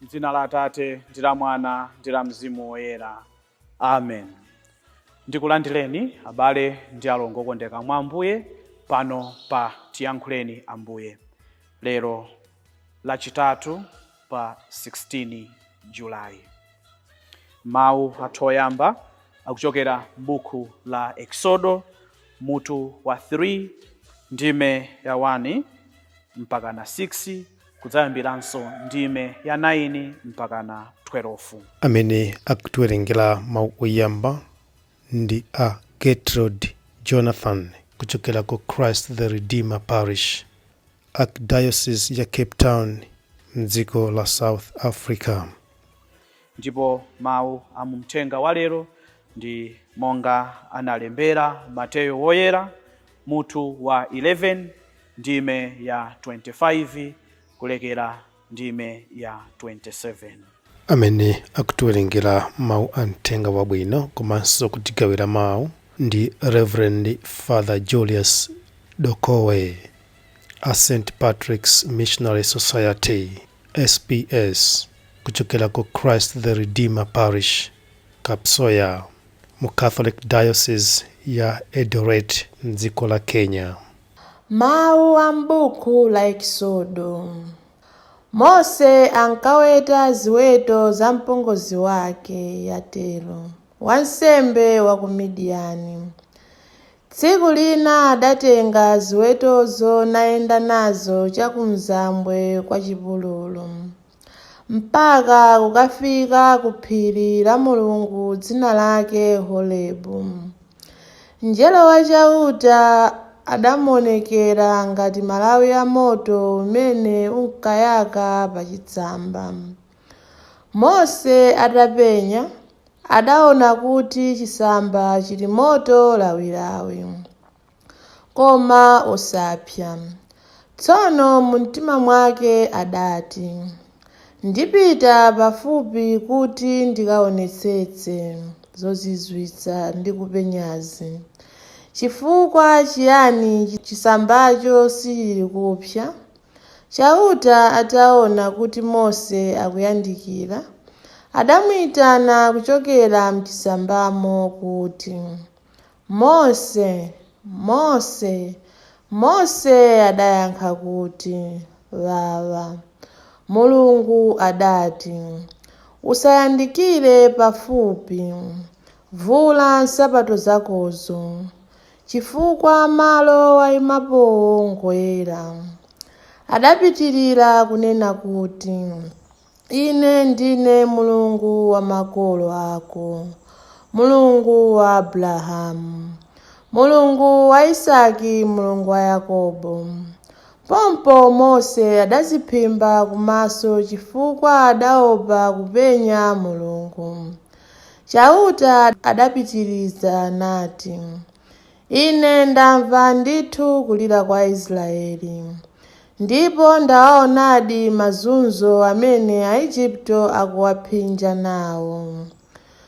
M'dzina la Atate ndi la Mwana ndi la Mzimu Woyera. Amen. Ndikulandireni abale ndi alongo okondeka mwa Ambuye pano pa Tiyankhuleni Ambuye lero Lachitatu pa 16 Julayi. Mawu athu oyamba akuchokera m'buku la Eksodo mutu wa 3 ndime ya 1 mpakana 6 kudzayambiranso ndime ya 9 mpakana 12. Amene akutiwerengera mawu oyamba ndi a Gertrude Jonathan kuchokera ku Christ the Redeemer Parish, Archdiocese ya Cape Town mdziko la South Africa. Ndipo mawu a mu mthenga wa lero ndi monga analembera Mateyo Woyera mutu wa 11 ndime ya 25 kulekera ndime ya 27. Amene akutiwerengera mawu a mthenga wabwino komanso kutigawira mawu ndi Rev Father Julius Dokowe a St Patrick's Missionary Society, SPS, kuchokera ku Christ the Redeemer Parish, Kapsoya, mu Catholic Diocese ya Eldoret mdziko la Kenya. Mawu a m'buku la Eksodo. Mose ankaweta ziweto za mpongozi wake Yetero, wansembe wa ku Midiyani. Tsiku lina adatenga ziwetozo nayenda nazo chakumzambwe kwa chipululu, mpaka kukafika ku phiri la Mulungu dzina lake Horebu. Mngelo wa Chauta adamuonekera ngati malawi a moto umene unkayaka pa chitsamba. Mose atapenya, adaona kuti chitsamba chili moto lawilawi, koma osapsa. Tsono mumtima mwake adati, Ndipita pafupi kuti ndikaonetsetse zozizwitsa ndikupenyazi. Chifukwa chiyani chitsambacho sichili kupsa? Chauta ataona kuti Mose akuyandikira, adamuitana kuchokera m'chitsambamo kuti, Mose! Mose! Mose adayankha kuti, Wawa. Mulungu adati, Usayandikire pafupi. Vula nsapato zakozo, chifukwa malo waimapowo ngoyera. Adapitirira kunena kuti, Ine ndine Mulungu wa makolo ako, Mulungu wa Abrahamu, Mulungu wa Isaki, Mulungu wa Yakobo. Pompo Mose adadziphimba kumaso chifukwa adaopa kupenya Mulungu. Chauta adapitiriza nati, Ine ndamva ndithu kulira kwa Aisraeli, ndipo ndawaonadi mazunzo amene Aejipito akuwapsinja nawo.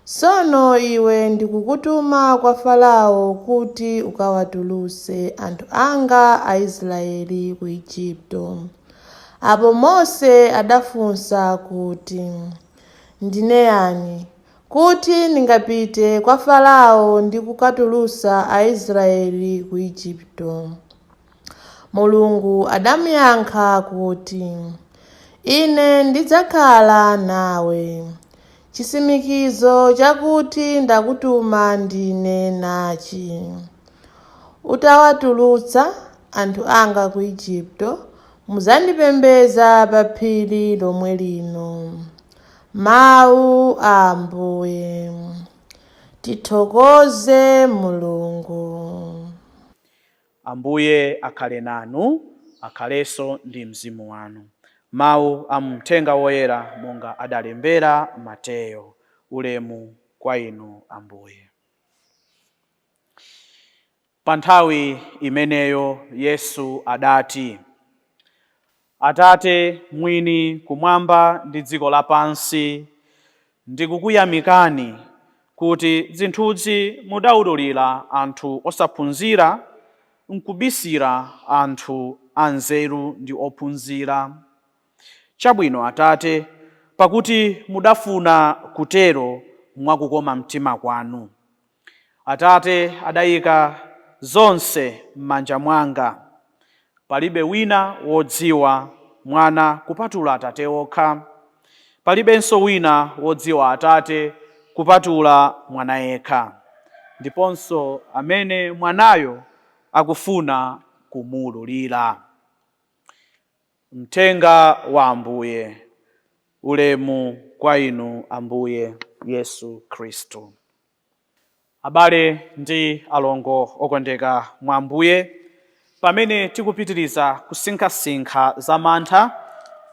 Tsono iwe ndikukutuma kwa Farao kuti ukawatulutse anthu anga Aisraeli ku Ejipito. Apo Mose adafunsa kuti, Ndine yani, kuti ndingapite kwa Farao ndi kukatulutsa Aisraeli ku Ejipito? Mulungu adamuyankha kuti, Ine ndidzakhala nawe. Chitsimikizo chakuti ndakutuma ndine nachi. Utawatulutsa anthu anga ku Ejipito, mudzandipembedza pa phiri lomwe lino. Mawu a Ambuye. Tithokoze Mulungu. Ambuye akhale nanu, akhalenso ndi mzimu wanu. Mawu a mu Mthenga Woyera monga adalembera Mateyo. Ulemu kwa inu Ambuye. Pa nthawi imeneyo Yesu adati, Atate mwini kumwamba ndi dziko lapansi, ndikukuyamikani kuti zinthuzi mudaululira anthu osaphunzira, nkubisira anthu anzeru ndi ophunzira. Chabwino Atate, pakuti mudafuna kutero mwakukoma mtima kwanu. Atate adayika zonse m'manja mwanga. Palibe wina wodziwa Mwana kupatula Atate okha. Palibenso wina wodziwa Atate kupatula Mwana yekha, ndiponso amene Mwanayo akufuna kumuwululira. Mthenga wa Ambuye. Ulemu kwa inu Ambuye Yesu Khristu. Abale ndi alongo okondeka mwa Ambuye, pamene tikupitiriza kusinkhasinkha za mantha,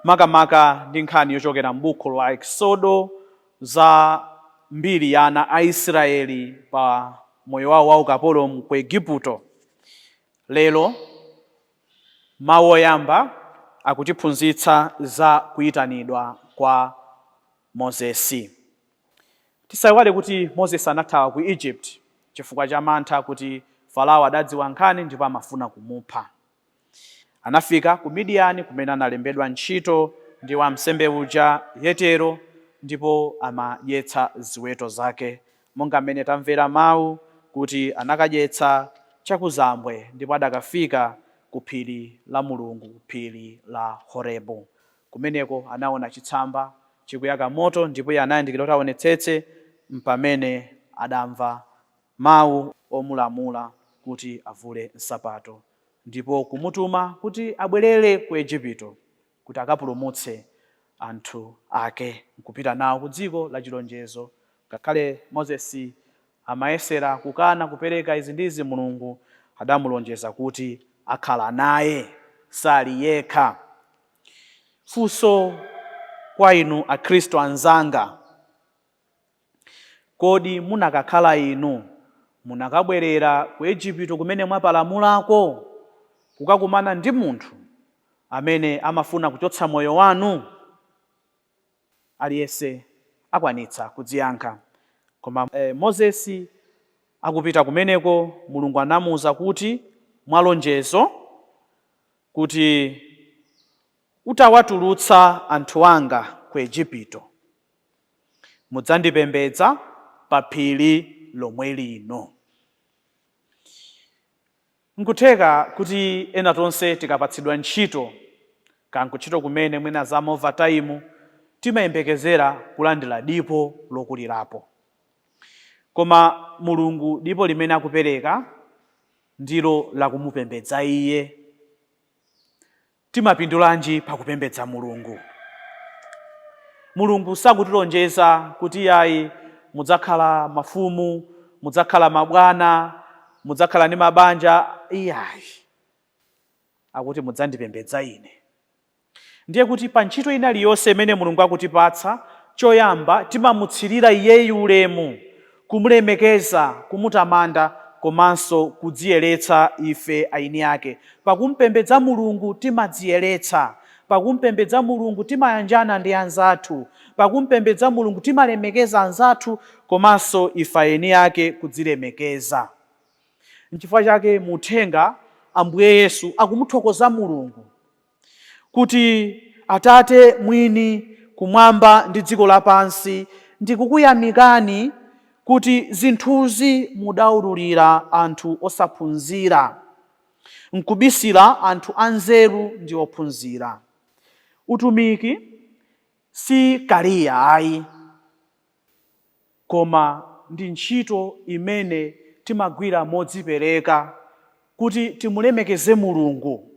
makamaka ndi nkhani yochokera m'buku la Eksodo za mbiri ya ana a Israeli pa moyo wawo wa ukapolo ku Igupto, lero mawu oyamba akutiphunzitsa za kuyitanidwa kwa Mozesi. Tisayiwale kuti Mozesi anathawa ku Egypt chifukwa cha mantha kuti Farao adadziwa nkhani ndipo amafuna kumupha. Anafika ku Midiyani kumene analembedwa ntchito ndi wamsembe uja Yetero ndipo amadyetsa ziweto zake, monga mmene tamvera mawu kuti anakadyetsa chakuzambwe ndipo adakafika ku phiri la Mulungu, phiri la Horebu. Kumeneko anaona chitsamba chikuyaka moto ndipo iye anayandikira kuti aonetsetse, mpamene adamva mawu omulamula kuti avule nsapato ndipo kumutuma kuti abwerere ku Ejipito kuti akapulumutse anthu ake nkupita nawo ku dziko la chilonjezo. Ngakhale Mozesi amayesera kukana kupereka izi ndi izi, Mulungu adamulonjeza kuti akhala naye, sali yekha. Funso kwa inu Akhristu anzanga, kodi munakakhala inu, munakabwerera ku Ejipito kumene mwapalamulako kukakumana ndi munthu amene amafuna kuchotsa moyo wanu? Aliyense akwanitsa kudziyankha. Koma Mozesi akupita kumeneko, Mulungu anamuwuza kuti mwalonjezo kuti utawatulutsa anthu anga ku Ejipito, mudzandipembedza pa phiri lomwe lino. Nkutheka kuti ena tonse tikapatsidwa ntchito, kankuntchito kumene mwina za overtime, timayembekezera kulandira dipo lokulirapo. Koma Mulungu dipo limene akupereka ndilo lakumupembedza iye. Timapindulanji pakupembedza Mulungu? Mulungu sakutilonjeza kuti yayi, mudzakhala mafumu, mudzakhala mabwana, mudzakhala ndi mabanja. Iyayi, akuti mudzandipembedza ine. Ndiye kuti pa ntchito ina iliyonse imene Mulungu akutipatsa, choyamba timamutsirira iyeyu ulemu, kumulemekeza, kumutamanda komanso kudziyeretsa ife aini ake. Pakumpembedza Mulungu timadziyeretsa. Pakumpembedza Mulungu timayanjana ndi anzathu. Pakumpembedza Mulungu timalemekeza anzathu komanso ife eni ake kudzilemekeza. Nchifukwa chake mu uthenga Ambuye Yesu akumuthokoza Mulungu kuti, Atate mwini kumwamba ndi dziko lapansi, ndikukuyamikani kuti zinthuzi mudaululira anthu osaphunzira, nkubisira anthu anzeru ndi ophunzira. Utumiki si kaliya ayi, koma ndi ntchito imene timagwira modzipereka kuti timulemekeze Mulungu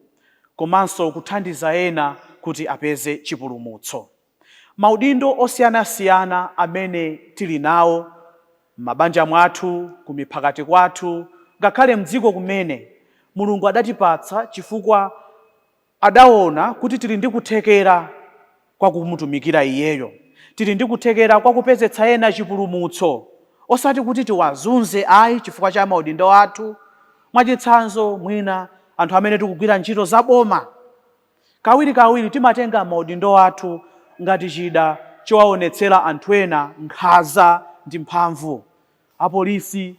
komanso kuthandiza ena kuti apeze chipulumutso. Maudindo osiyanasiyana amene tili nawo m'mabanja mwathu, kumiphakati kwathu, ngakhale mdziko kumene, Mulungu adatipatsa chifukwa adaona kuti tili ndi kuthekera kwa kumutumikira iyeyo. Tili ndi kuthekera kwa kupezetsa ena chipulumutso, osati kuti tiwazunze ayi chifukwa cha maudindo athu. Mwachitsanzo, mwina anthu amene tikugwira ntchito za boma, kawirikawiri timatenga maudindo athu ngati chida chowaonetsera anthu ena nkhanza ndi mphamvu. Apolisi,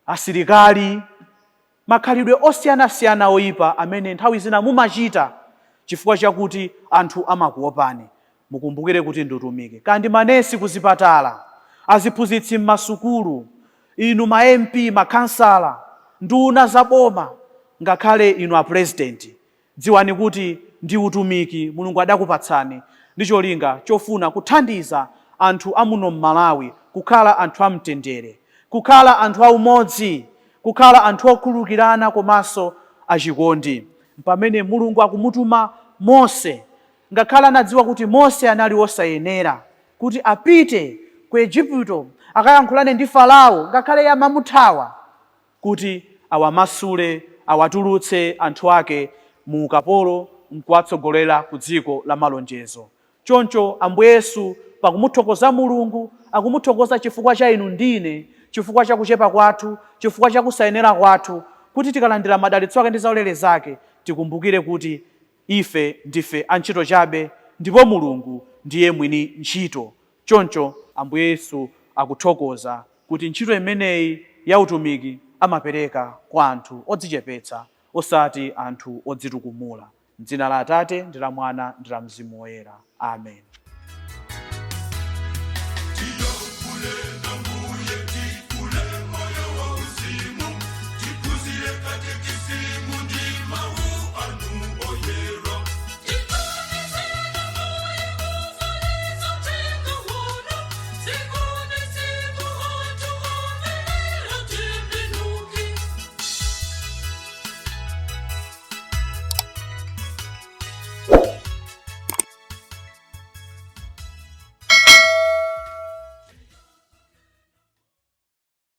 asilikali, makhalidwe osiyanasiyana oyipa amene nthawi zina mumachita chifukwa chakuti anthu amakuopani. Mukumbukire kuti ndi utumiki. Kandi manesi kuzipatala, aziphunzitsi m'masukulu, inu ma MP, makhansala, nduna za boma, ngakhale inu apurezidenti, dziwani kuti ndi utumiki Mulungu adakupatsani ndi cholinga chofuna kuthandiza anthu amuno m'Malawi kukhala anthu amtendere, kukhala anthu aumodzi, kukhala anthu okhululukirana komanso achikondi. Pamene Mulungu akumutuma Mose, ngakhale anadziwa kuti Mose anali wosayenera kuti apite ku Ejipito akayankhulane ndi Farao, ngakhale iye amamuthawa, kuti awamasule, awatulutse anthu ake mu ukapolo nkuwatsogolera ku dziko la malonjezo. Choncho Ambuye Yesu pakumuthokoza Mulungu, akumuthokoza chifukwa cha inu ndine, chifukwa cha kuchepa kwathu, chifukwa cha kusayenera kwathu, kuti tikalandira madalitso ake ndi zaulere zake, tikumbukire kuti ife ndife antchito chabe ndipo Mulungu ndiye mwini ntchito. Choncho Ambuye Yesu akuthokoza kuti ntchito imeneyi ya utumiki amapereka kwa anthu odzichepetsa, osati anthu odzitukumula. M'dzina la Atate ndi la Mwana ndi la Mzimu Woyera. Amen.